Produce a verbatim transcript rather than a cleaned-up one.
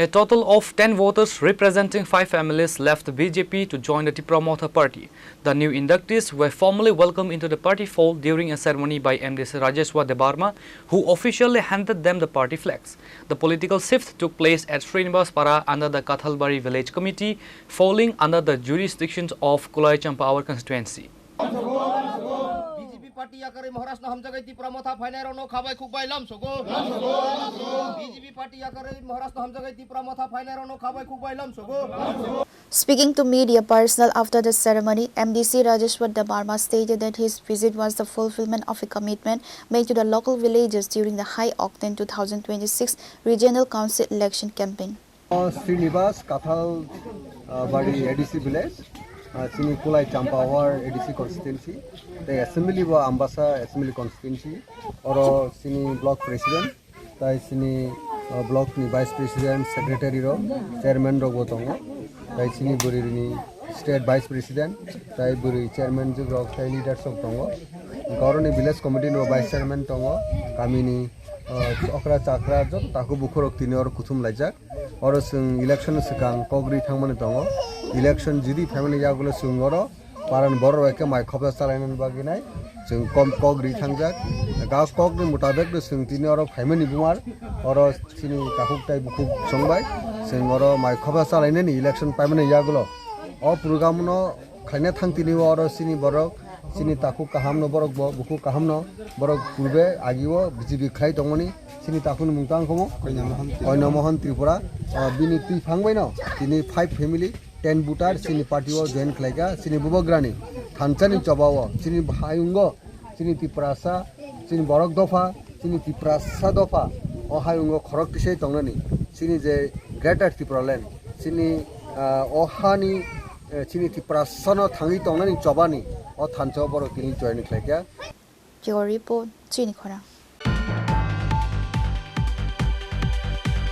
A total of ten voters representing five families left the B J P to join the Tipra Motha party. The new inductees were formally welcomed into the party fold during a ceremony by M D C Rajeshwar Debbarma, who officially handed them the party flags. The political shift took place at Srinivas Para under the Kathalbari Village Committee, falling under the jurisdiction of Kulai Champawar constituency. B J P party yakarwi Maharashtra hamjagai Tipra Motha phainairokno khabai khukbai lamsogo. B J P party yakarwi Maharashtra hamjagai Tipra Motha phainairokno khabai khukbai lamsogo. Speaking to media personnel after the ceremony, M D C Rajeshwar Debbarma stated that his visit was the fulfillment of a commitment made to the local villagers during the high-octane two thousand twenty-six regional council election campaign. Srinivas Kathal, uh, Bari A D C village, uh, chini Kulai Champawar A D C constituency, tei assembly bo Ambasa assembly constituency, oro chini block president, tai chini, uh, block ni vice president, secretary rok, chairman rok bo tongo, tai chini bwrwi ni state vice president, tai bwrwi chairman jwk rok, tai leaders rok tongo, oro ni village committee ni bo vice chairman tongo, kami ni, uh, okra chakra joto takhuk bukhuk rok tini oro kuthum laijak. Oro chwng election swkang kok ri thangmani tongo. Election jodi phaimani yagulo chwng oro paran borok bai khe mai khopsa chalainani bagwi nai chwng kom kok ri thangjak. Ga kokni mutabek no chwng tini oro phaimani bumar oro chini takhuk tai bukhuk chongbai chwng oro mai khopsa chalainani election paimani yagulo o program no khaina thang tini oro chini borok chini takhuk kaham no borok bo bukhuk kaham no borok purbe agi o B J P khlai tongmani chini takhuk ni mung tang khomo Koina Mohan Tripura. Koina Mohan Tripura. Ah, bini twi phang bai no tini five family ten voter chini party o join khlai kha chini bubagrani thansa ni choba o chini hayung o chini Tiprasa chini borok dopha chini Tiprasa dopha o hayung o khorok tisai tongnani chini je Greater Tipraland chini, ah, o hani, eh, chini Tiprasano thangwi tongnani chobani o thansa o borok tini join khlaikha. Bureau Report, Chini Khorang.